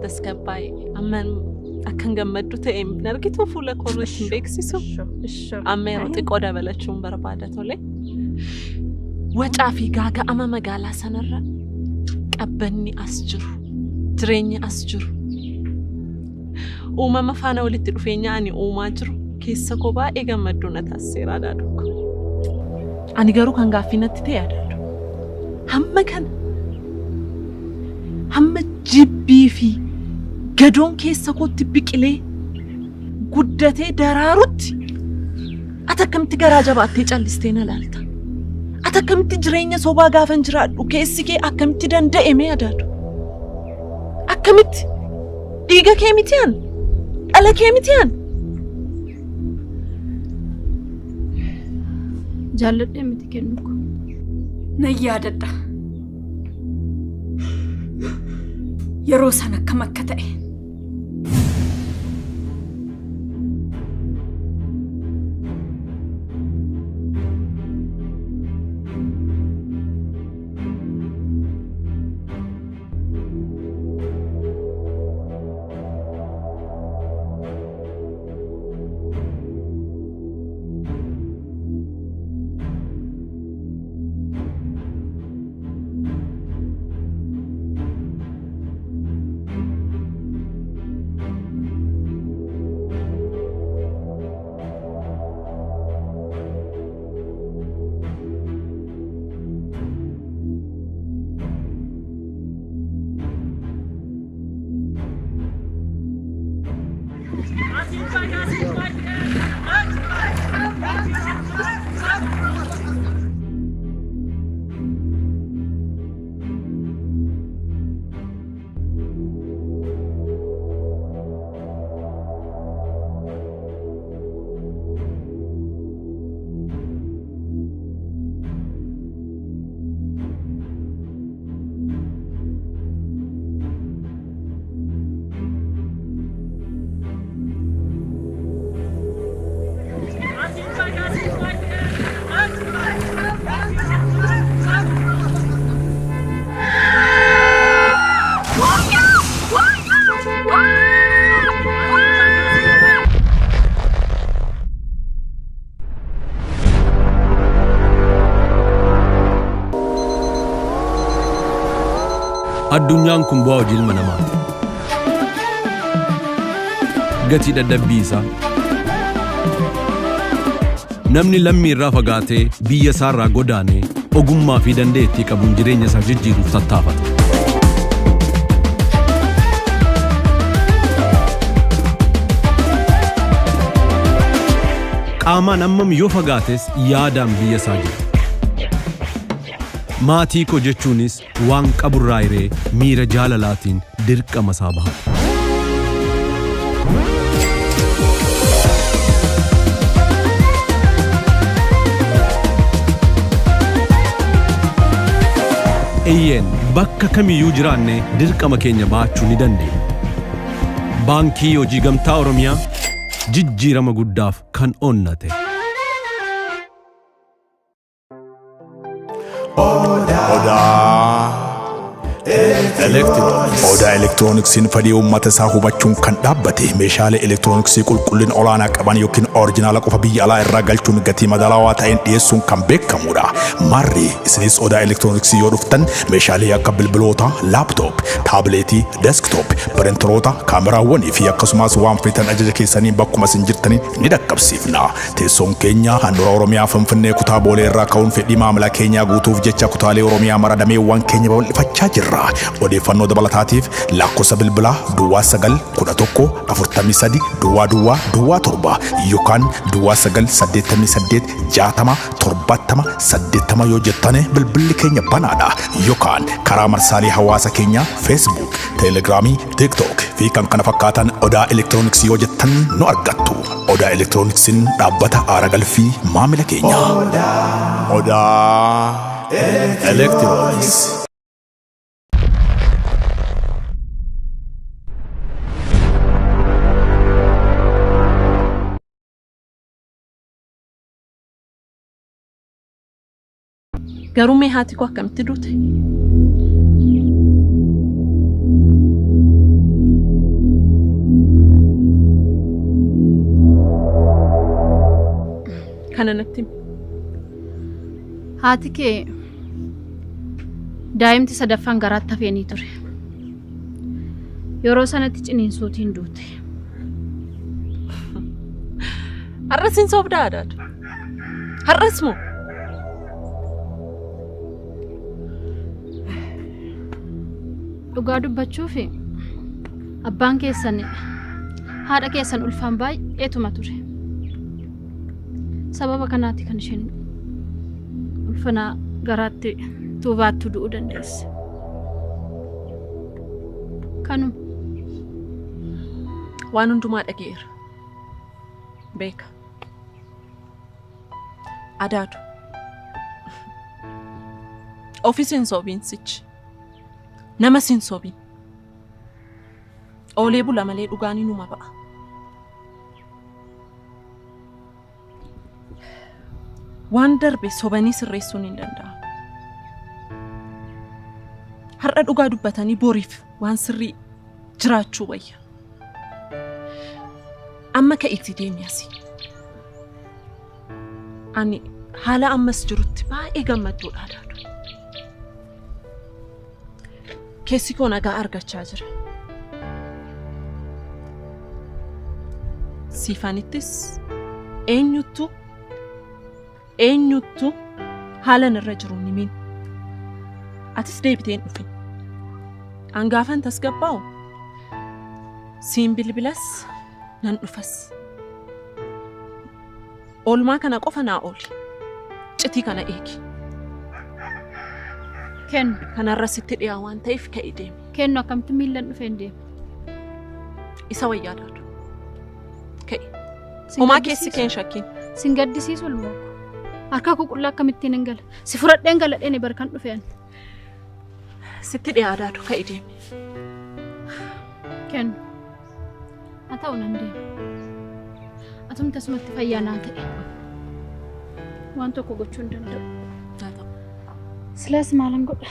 Tasgabbaa'e amma akkan gammaddu ta'e hin argitu fuula koo irratti hin beeksisu. Amma yeroo xiqqoo dabalachuun barbaada tole. Wacaa fi gaaga'ama magaalaa sanarra qabbanni as jiru, jireenyi as jiru. Uumama faana walitti dhufeenya ani uumaa jiru keessa koo baay'ee gammadduu na taasiseera adaaduu. Ani garuu kan gaaffii natti ta'e adaaduu. Hamma kana hamma jibbii fi gadoon keessa kootti biqilee guddatee daraarutti ati akkamitti garaa jabaattee callistee na laalta? Ati akkamitti jireenya sobaa gaafan jiraadhu keessi kee akkamitti danda'e mee adaadu? Akkamitti? Dhiiga kee miti an? Dhala kee miti an? Jaalladhee miti kennu ko. Nan yaadadha. Yeroo sana akkam akka ta'e. Addunyaan kun bu'aa hojii ilma namaati. Gatii dadhabbii isaa. Namni lammii irraa fagaatee biyya isaa irraa godaanee ogummaa fi dandeettii qabuun jireenya isaa jijjiiruuf tattaafata. Qaamaan hammam yoo fagaates yaadaan biyya isaa jira. Maatii koo jechuunis waan qaburraa hiree miira jaalalaatiin dirqama isaa bahata. Eeyyeen bakka kamiyyuu jiraanne dirqama keenya bahachuu ni dandeenya. Baankii Hojii Gamtaa Oromiyaa jijjiirama guddaaf kan onnate. Odaa Odaa Elektirooniksiin fedhii uummata isaa hubachuun kan dhaabbate meeshaalee elektirooniksii qulqullina olaanaa qaban yookiin orijinaala qofa biyya alaa irraa galchuun gatii madaalawaa ta'een dhiyeessuun kan beekamudha. Marri isinis Odaa Elektirooniksii yoo dhuftan meeshaalee akka bilbiloota, laaptoop, taabileetii, desktop, piriintaroota, kaameraawwanii fi akkasumas waan feetan ajaja keessanii bakkuma isin jirtanii ni dhaqqabsiifna. Teessoon keenya handhuura Oromiyaa Finfinnee kutaa Boolee irraa ka'uun fedhii maamila keenyaa guutuuf jecha kutaalee Oromiyaa mara dameewwan keenya babal'ifachaa jirra. Odeeffannoo dabalataatiif lakkoofsa bilbilaa duwwaa 9 11 43 duwwaa duwwaa duwwaa 7 yookaan duwwaa 9 88 60 70 80 yoo jettane bilbilli keenya banaadha. Yookaan karaa marsaalee hawaasa keenyaa Facebook, Teelegiraamii, TikTok fi kan kana fakkaatan Odaa Elektirooniksii yoo jettan nu argattu. Odaa Elektirooniksiin dhaabbata aara galfii maamila keenya. Odaa Elektirooniks. Garuu mee haati koo akkamitti duute? Kana natti himi. Haati kee daa'imti sadaffaan garaatti hafeenii ture. Yeroo sanatti ciniinsuutiin duute. Har'as hin soobdaa Adaadu? Har'as moo? Dhugaa dubbachuuf abbaan keessan haadha keessan ulfaan baay'eetuma ture. Sababa kanaatti kan isheen ulfana garaatti tuubaattu du'uu dandeesse. Kanuma. Waan hundumaa dhageera. Beeka. Adaadu. Ofis hin sobiin sichi. Namas hin sobiin. Oolee bula malee dhugaan inuma ba'a. Waan darbe sobanii sirreessuun hin danda'amu. Har'a dhugaa dubbatanii boriif waan sirrii jiraachuu wayya. Amma ka'iitii deemi asii. Ani haala ammas jirutti baay'ee gammadduudha Adaadu. Keessi koo nagaa argachaa jira. Siifanittis eenyuttu haalan irra jiru ni min. Atis deebitee hin dhufin. Angaafan tasgabbaa'u siin bilbilas nan dhufas. Oolmaa kana qofa naa ooli. Citii kana eegi. Kennu. Kanarra sitti dhiyaa waan ta'eef ka'ii deemi. Kennu akkamitti miillan dhufee hin deemu? Isa wayyaa Adaadu. Ka'i. Homaa keessi kee hin shakkiin. Sin gaddisiisu ilmoo. Harka koo qullaa akkamittiin hin gala? Si fudhadheen galadheen bar kan dhufeen. Sitti dhiyaa Adaadu ka'ii deemi. Kennu. Haa ta'u nan deema. Atumti asumatti fayyaa naa ta'e. Waan tokko gochuu hin danda'u. Haa ta'u. Silaas maalan godha?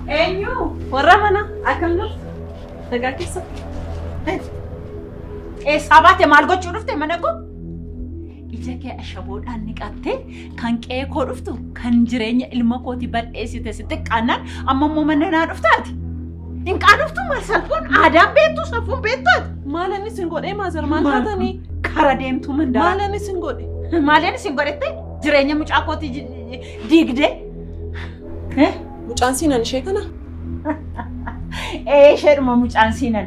Eenyu? Warra mana akkam jirtu? Nagaa keessa? Eessaa baate maal gochuu dhufte mana koo? Ija kee ashaboodhaan niqattee kan qe'ee koo dhuftu kan jireenya ilma kooti bal'eessite si xiqqaannaan amma immoo mana naa dhuftaati. Hin qaanoftu maal salphoon aadaan beektu safuun beektu ati. Maal inni isin godhee maazar maal taatanii? Kara deemtuu mandaara. Maal inni isin godhe? Maal inni isin godhette jireenya mucaa kooti diigdee. Mucaan siinan ishee kana? Ee isheedhuma mucaan siinan.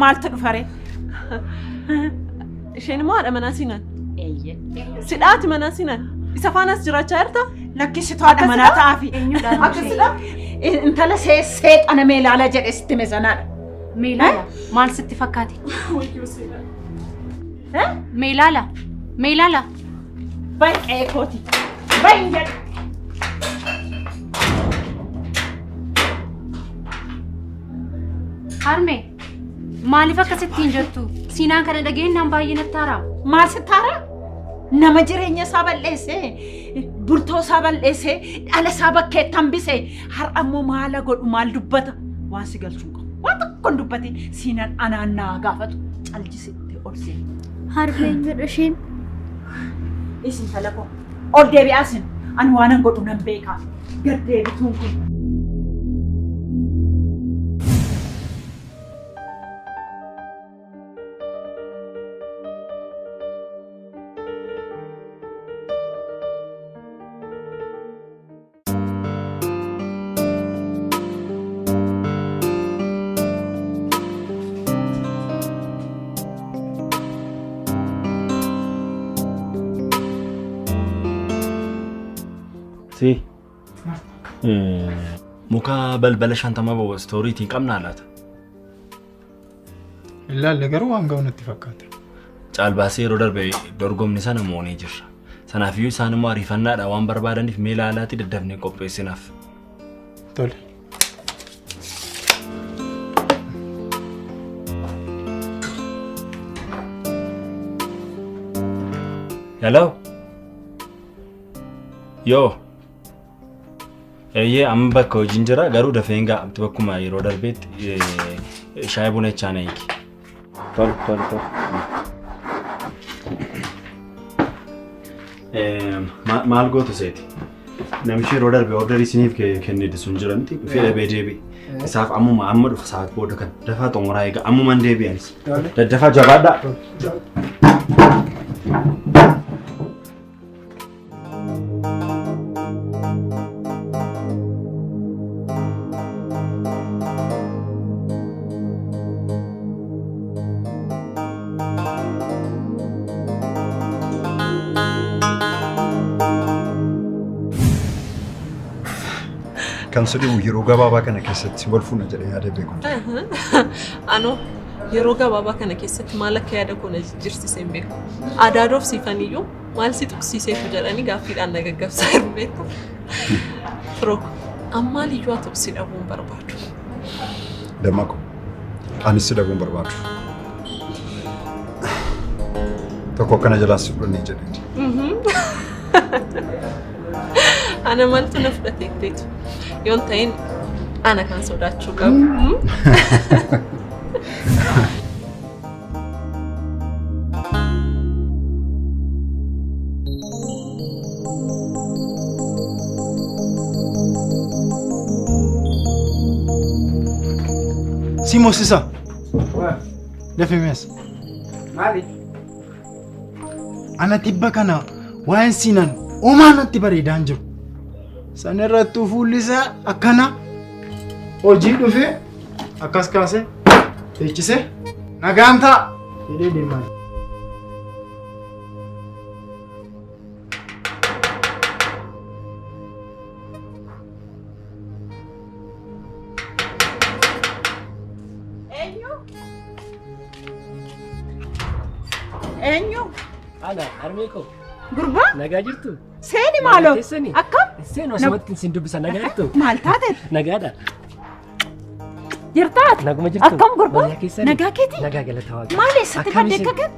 Maaltu dhufaree? Isheen immoo haadha manaa siinan. Eeyyee. Sidhaati manaa siinan. Isa faanas jiraachaa jirta? Lakkisitu haadha manaa ta'aafi. Akkasidha? Intala seexana meelaala jedhe sitti hime sanaadha. Meelaala maal sitti fakkaate? Meelaala meelaala. Baay'ee kooti. Baay'ee jedhe. Harmee maaliif akkasitti hin jettu? Siinaan kana dhageenyaan baay'ee natti haaraa. Maal sitti haaraa? Nama jireenya isaa balleessee, bultoo isaa balleessee, dhala isaa bakkeetti hambisee, har'a immoo maala godhu maal dubbata? Waan si galchuu qabu. Waan tokko hin dubbatin siinaan anaan naa gaafatu caljisitti ol seeni. Harmeen jedhu isheen. Isin tala koo ol deebi'aa isin ani waanan godhu nan beekaa. Gad deebituun kun. Si. Muka balbala 50 bahu istooriitiin qabnaa laata? Ilaalle garuu waan ga'u natti fakkaata. Caalbaasee yeroo darbe dorgomni sana moonee jirra. Sanaafiyyuu isaan immoo ariifannaadha waan barbaadaniif mee ilaalaatti daddafnee qopheessinaaf. Tole. Hello? Yoo. Eeyyee amma bakka hojiin jira garuu dafee hin ga'a bakkuma yeroo darbeetti shaayii buna jechaan eegi. Tole tole tole. Maal gootu seeti? Namichi yeroo darbe orderii isiniif kennite sun jira miti dhufee dhabee deebi'e. Isaaf ammuma amma dhufa sa'aat booda kan dafaa xumuraa eega ammumaan deebi'anis. Daddafaa jabaadhaa. Kan sadii yeroo gabaabaa kana keessatti wal fuuna jedhee yaada beeku. Anoo yeroo gabaabaa kana keessatti maal akka yaada koo na jijjiirsise hin beeku. Adaadoof siifaniyyuu maal si tuqsiiseetu jedhanii gaaffiidhaan na gaggabsaa jiru beektu. Firoo ammaal iyyuu haa tuqsi dhabuu hin barbaadu. Dammaqo anis si dhabuu hin barbaadu. Tokko akkana jalaa si fudhannee jedheeti. Ana maaltu na fudhateetteetu? Yoon ta'in ana kan sodaachuu qabu. Si moosisa. Dafii mees. Maali? Ana tibba kana waa'een siinan homaa natti bareedaa hin jiru. Sana irrattuu fuulli isaa akkana hojii dhufee akkas kaasee teechisee nagaan ta'a jedhee deemaa jira. Eenyu? Eenyu? Ana harmee koo. Gurbaa? Nagaa jirtu? Seeni maaloo? Akkam? Seenu asumatti sin dubbisa nagaa jirtu? Maal taate? Nagaadha. Jirtaati? Naguma jirtu. Akkam gurbaa? Nagaa keeti? Nagaa galata Waaqa. Maal eessatti badde akka kan?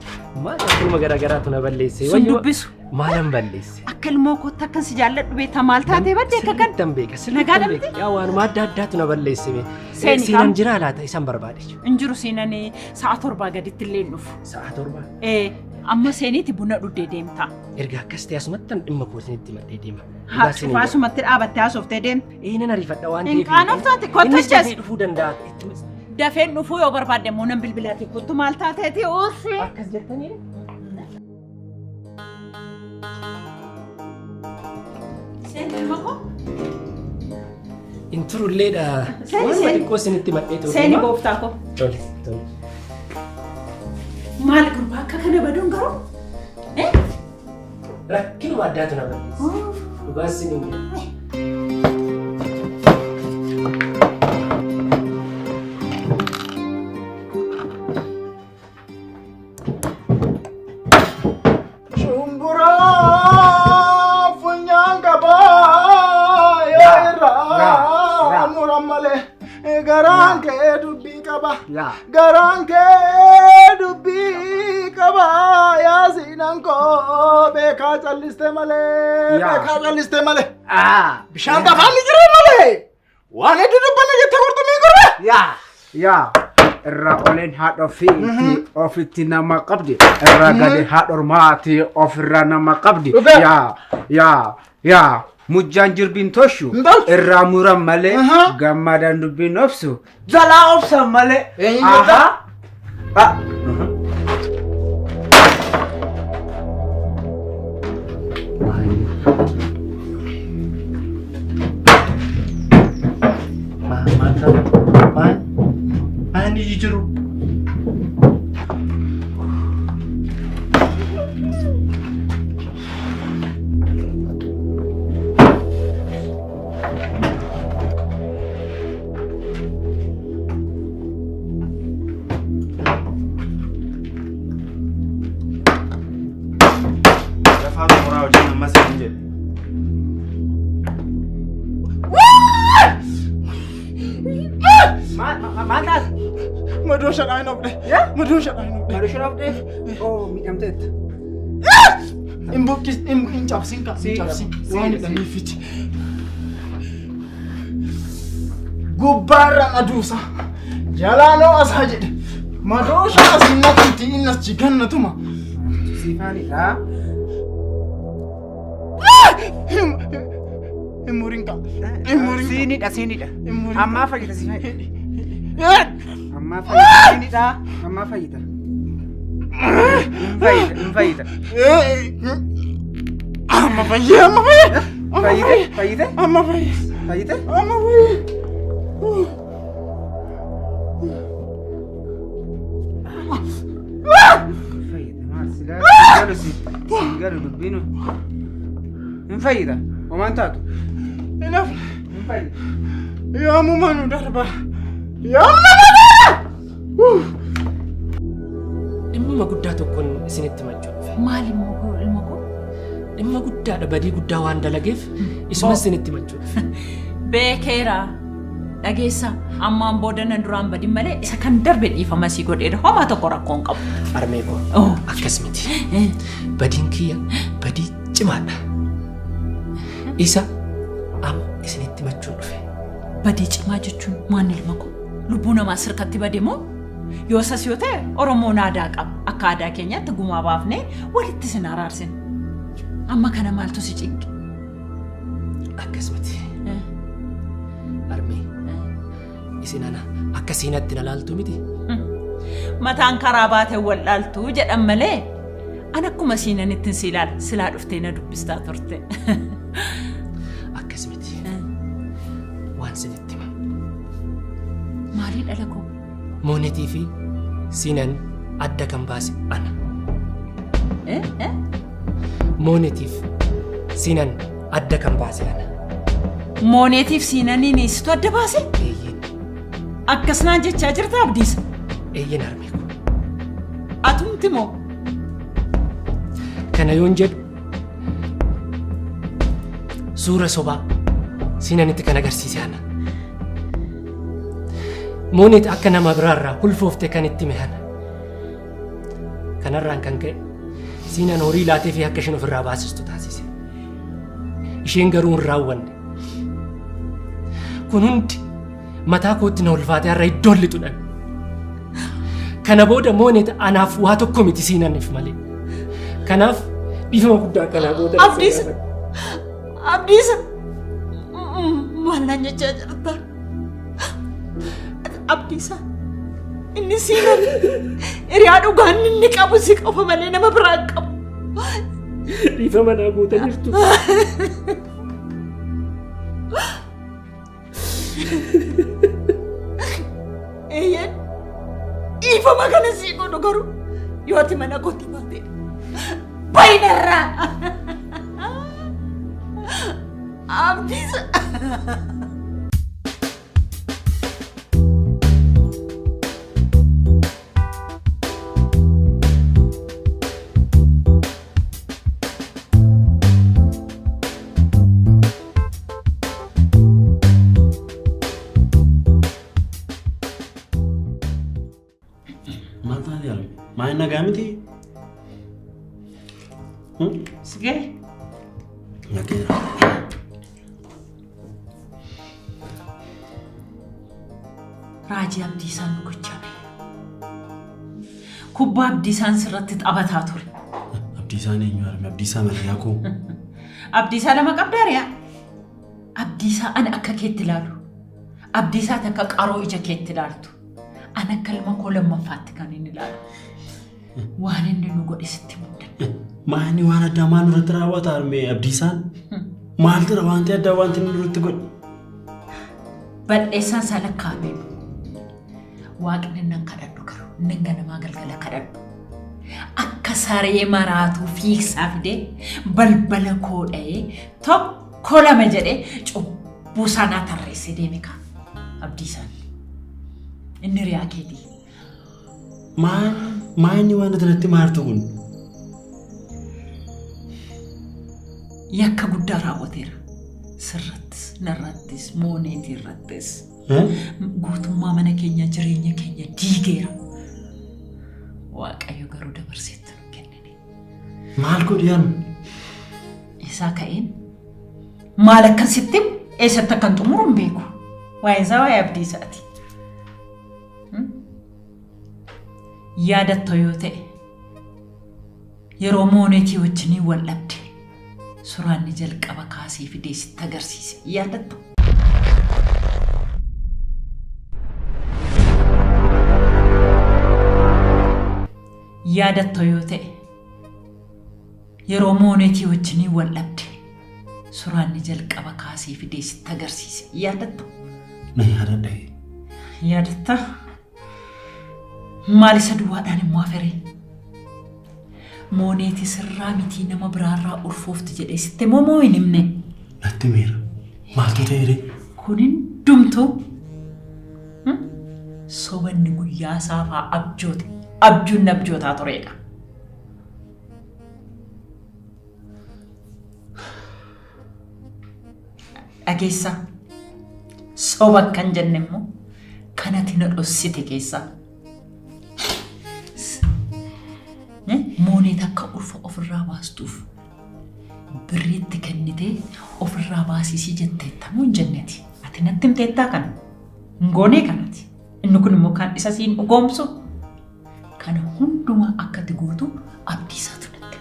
Maal akkuma garaagaraatu na balleesse. Sun dubbisu. Maalan balleesse? Akka ilmoo kootti akkan si jaalladhu beektaa maal taatee badde akka kan? Sirriittan beeka. Nagaa dhabde? Yaa waanuma adda addaatu na balleesse. Seeni Siinan jira laata isaan barbaade. Hin jiru siinan sa'a 7 gaditti illee hin dhufu. Sa'a 7? Ee amma seeniiti buna dhuddee deemta. Erga akkas ta'e asumattan dhimma kootiin madhee deema. Haa asumatti dhaabattee haasoftee deemta. Ee nan ariifadha waan Hin qaanoftaati kottu Innis jees. dafee dhufuu danda'a. Dafeen dhufuu yoo barbaadde immoo nan bilbilaati kottu maal taateeti uussi. Akkas jettanii? Seeni ilma koo. Hin turulleedha. Seeni, Waanuma seeni. xiqqoo isinitti madhee tole. Seeni gooftaa koo. Tole tole. Maal gurbaa akka kana baduun garuu? Rakkinuma addaatu na balleesse. Dhugaas isin hin jedhu. Shumburaa funyaan qabaa yoo irraa muran malee garaan kee dubbii qaba. Garaan kee dubbii qaba yaa siinaan koo beekaa calliste malee beekaa calliste malee. Bishaan tafaan ni jira malee waan hedduu dubbanna jettee qurxummii gurbe. Yaa yaa irra oleen haadha ofiitti ofitti nama qabdi irra gadi haadha ormaatti ofirra nama qabdi yaa yaa yaa mujjaan jirbiin toshu irraa muran malee gammadaan dubbiin obsu jalaa obsan malee. Aha. Maal iji jiru? Lafaa xumuraa wajjin ammas hin jedhu. Maal taate? Madooshaadhaan hin obde. Madooshaadhaan hin obde. Madooshaadhaan obde? Oo miidhamteetta. Hin buqqis hin cabsin ka hin cabsin waan hidhaniifiti. Gubbaarraan aduusa jalaanoo asaa jedhe madoosha asin naqamti inni as jigannatuma. Siifaanidha. Hin murin ka. Hin murin ka. Siinidha siinidha. Ammaa fayyita siifaanidha. Ammaa fayyita siinidha. Ammaa fayyita. Hin fayyita hin fayyita. Amma fayyee amma fayyee. Fayyite fayyite. Amma fayyee. Fayyite. Amma fayyee. Fayyita maal silaa galu si galu dubbiinu. Hin fayyita homaan taatu. Hin hafne. Hin fayyita. Yoomuma nu darba. Yoomuma nu darba. Dhimma guddaa tokkoon isinitti himachuu dhufe. Maal immoo ilma koo? Dhimma guddaadha badii guddaa waan dalageef isuma isinitti himachuu dhufe. Beekeera. Dhageessa ammaan booda nan duraan badin malee isa kan darbe dhiifama sii godheera homaa tokko rakkoo hin qabu. Harmee koo akkas miti. Badiin kiyya badii cimaadha. Isa amma isinitti himachuu dhufe. Badii cimaa jechuun maal ilma koo? Lubbuu namaa sirkatti bade moo? Yoo isas yoo ta'e Oromoon aadaa qaba. Akka aadaa keenyaatti gumaa baafnee walitti sin araarsina. Amma kana maaltu si cinqe? Akkas miti. Harmee isin ana akka seenatti na laaltu miti. Mataan karaa baatee wal dhaaltu jedhan malee an akkuma siinan ittiin si ilaala silaa dhuftee na dubbistaa turte. Akkas miti. Waan sinitti hima. Maalii dhala koo? Moonetii fi siinan adda kan baase ana. Moonetiif siinan adda kan baase ana. Mooneetiif siinaniin situ adda baase? Eeyyeen. Akkas naan jechaa jirta Abdiisa? Eeyyeen harmee koo. Atumti moo? Kana yoon jedhu suura sobaa siinanitti kan agarsiise ana. Mooneet akka nama biraarraa ulfoofte kan itti hime ana. Kanarraan kan ka'e Siinaan horii laatee fi akka isheen ofirraa baasistu taasise. Isheen garuu hin raawwanne. Kun hundi mataa kootti na ulfaatee har'a iddoon lixu dhabe. Kana booda Mooneet anaaf waa tokko miti Siinaaniif malee. Kanaaf dhiifama guddaa akkanaa booda. Abdiisa! Abdiisa! Maal naan jechaa jirta? Abdiisa! Inni Siinaan hiriyaa dhugaan inni qabu si qofa malee nama biraa hin qabu. Dhiifama naa goota jirtu. Eeyyeen dhiifama kana sii godhu garuu yoo ati mana kootti baate baay'inarraa. Abdiisa! Maal taate harme? Maal nagaa miti? Sigee? Nageera. Raajii Abdiisaan nu gochaa ba'e. Kubbaa Abdiisaan sirratti taphataa ture. Abdiisaan eenyu harme? Abdiisaa Mariyaa koo. Abdiisaa lama qabdaa riyaa? Abdiisaa ana akka keetti ilaalu. Abdiisaa takka qaroo ija keetti ilaaltu. Ana akka ilma koo lammaffaatti kan inni ilaalu. Waan inni nu godhe sitti mul'ata. Maani waan addaa maal nurratti raawwata harme Abdiisaan? Maal tura wanti addaa wanti inni nurratti godhe? Bal'eessaan isaa lakkaa'amee Waaqni nan kadhadhu garuu nan ganamaa galgala kadhadhu. Akka saree maraatuu fiigsaa fidee balbala koo dha'ee tokko lama jedhee cubbuu sanaa tarreessee deeme kaa Abdiisaan. Inni riyaa keetii. Maal maanni waan ati natti maartu kun? Yakka guddaa raawwateera. Sirrattis, narrattis, mooneetii irrattis. Guutummaa mana keenya jireenya keenya diigeera. Waaqayyo garuu dabarseetti nu kennine. Maal godhi harme? Isaa ka'een maal akkan sitti himu eessatti akkan xumuru hin beeku. Waa'ee isaa waa'ee Abdiisaati. Yaadatto yoo ta'e yeroo mooneetii wajjinii wal dhabde suuraan ni jalqaba kaasee fidee sitti agarsiise yaadatto. Yaadatto yoo ta'e yeroo mooneetii wajjinii wal dhabde suuraan ni jalqaba kaasee fidee sitti agarsiise yaadatto. Na yaadadha. Yaadatta? Maal isa duwwaadhaan immoo afere? Mooneetii sirraa mitii nama biraarraa ulfoofti jedhee sitti immoo moo hin himne? Natti miira. Maaltu ta'e ree? Kun hundumtuu sobanni guyyaa saafaa abjoote abjuun abjootaa turedha. Dhageessaa soba kan jenne immoo kanati na dhossite keessaa. Mooneet akka ulfa ofirraa baastuuf birriitti kennitee ofirraa baasisii jetteetta moo hin jenneti? Ati natti himteettaa kana? Hin goonee kanati. Inni kun immoo kan isa siin dhugoomsu kana hundumaa akka ati gootu Abdiisaatu natti.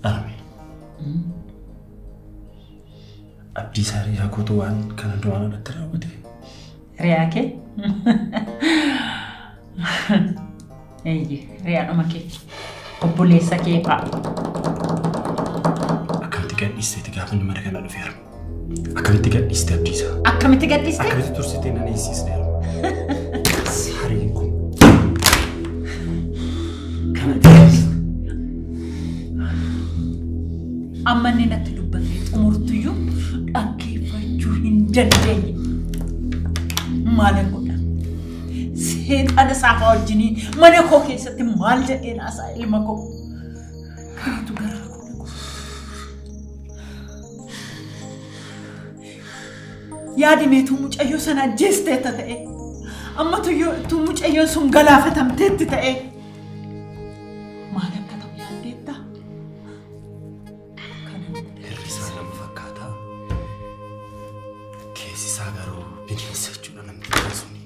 Harme. Abdiisaa riyaa kootu waan kana hundumaa irratti raawwate. Riyaa kee? Eeyyee, riyaadhuma kee. Obboleessa kee fa'a. Akkamitti gadhiisteeti gaafa inni mana kana dhufe harme? Akkamitti gadhiiste Abdiisaa? Akkamitti gadhiiste? Akkamitti tursitee nan eessisne harme? Sareen kun. Akkamitti gadhiiste? Amma inni natti dubbatee xumurtuyyuu dhaggeeffachuu hin dandeenye. Maalan godha? Seexana saafaa wajjinii mana koo keessatti maal jedhee naasaa ilma koo? Kanatu garaa koo na guba. Yaadi meetuu mucayyoo sana ajjeesteetta ta'e. Amma tuyyoo mucayyoon sun galaafatamteetti ta'e. Maal akka ta'u yaaddeetta? Hirrisaa nama fakkaata. Keessi isaa garuu bineensa jechuudha namni suni.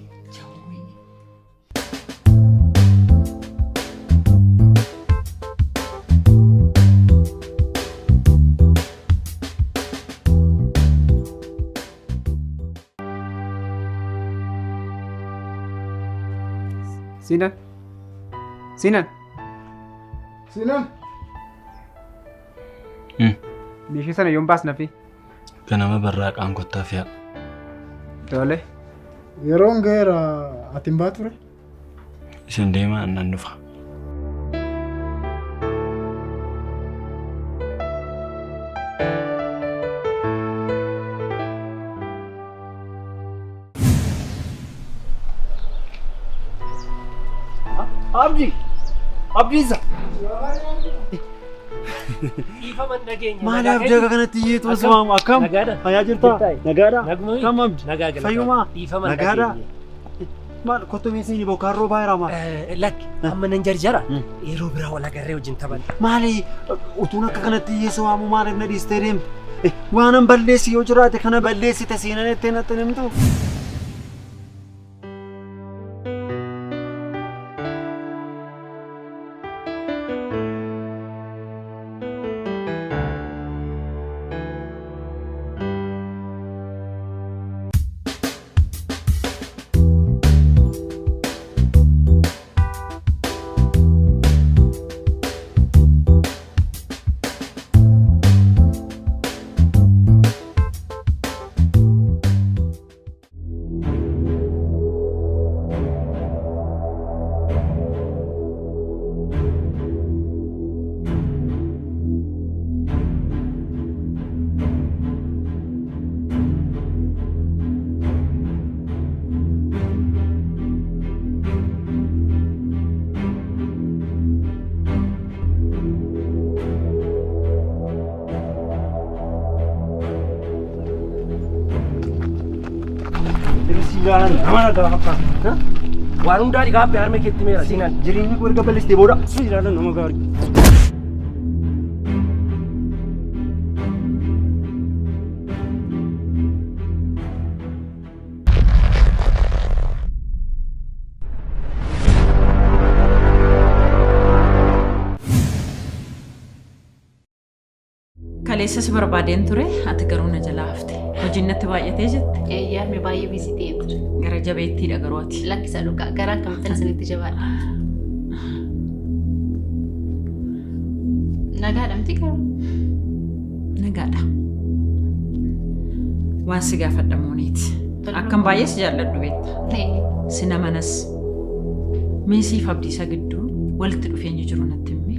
Sinan. Sinan. Sinan. Meeshii sana yoom baasna fi? Ganama barraaqaan kottaa fe'a. Tole. Yeroon ga'eera ati hin baatu ture? Isin deemaa nan dhufa. Abdi! Abdiisa! Maali abdii akka kanatti iyyeetu osoo akkam? Fayyaa jirtaa? Nagaadha? Kam abdi? Fayyumaa? Nagaadha? Maal kottu meeshaan bokkaan roobaa jira maal? Lakki amma nan jarjara yeroo biraa wal agarree wajjin taphanna. Maali utuun akka kanatti iyyeessu waamu maaliif na dhiistee deemte? Waanan balleessi yoo jiraate kana balleessite seenan ettee natti himtu. Waan hundaa dhiqaa harma keetti meera Sinan. Jireenya koo erga balleessitee booda si ilaalan nama gaarii. Kaleessa si barbaadeen ture ati garuu na jalaa hafte. Hojiin natti baay'atee jette. Eeyyaa baay'ee biizii ta'ee ture. Gara jabeettiidha garuu ati. Lakkisa dhugaa gara akkamittan isinitti jabaadha. Nagaadha miti garuu? Nagaadha. Waan si gaafadha mooniiti. Akkam baay'ee si jaalladhu beekta. Si namanas. Meesiif Abdiisa gidduu walitti dhufeenyi jiru natti himi.